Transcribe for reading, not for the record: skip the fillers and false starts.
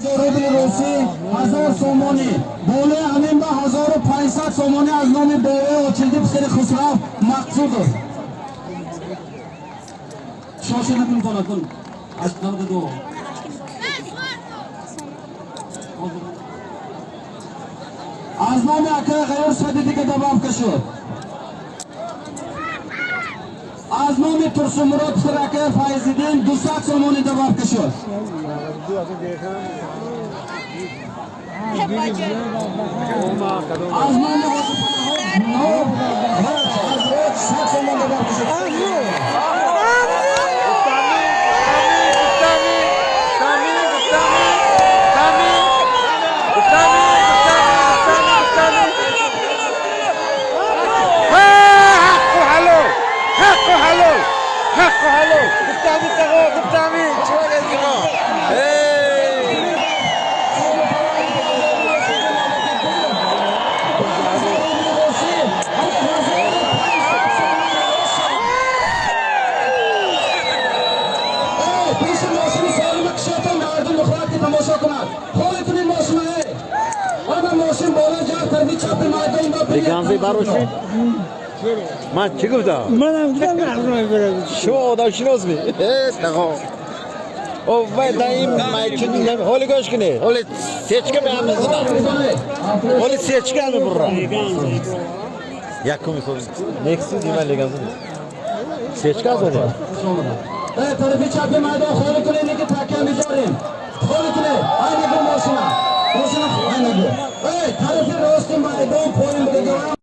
Рубли русӣ 1000 сомонӣ. Болои ҳамин ба 1500 сомонӣ аз номи бовои Очилди писари Хусрав Мақсудов. Шоша накун накун. Аз 92. Аз номи акаи Ғайюр сади дига добавка шуд. Аз номи Турсунмурод писари акаи Файзиддин 200 сомонӣ добавка шуд. Аз номи Ҳоҷипанаҳо аз роҷ 100 сомон добавка шуд. Лиганзи барошид? Ман чӣ гуфтам? Манам гуфтам мардум. Шумо одамшинос ми? Нахо. О вай да ин майчун ҳоли гӯш кунед. Ҳоли сечка меам мезанам. Ҳоли сечка мебурам. Якум хоб. Нексус има лиганзи. Сечка зоне. Тарафи чапи майдон холӣ кунед, ки такя мезорем. Холӣ кунед. Ай нагу мошина. Мошина ай нагу. Тарафи рости майдон поин будагиам.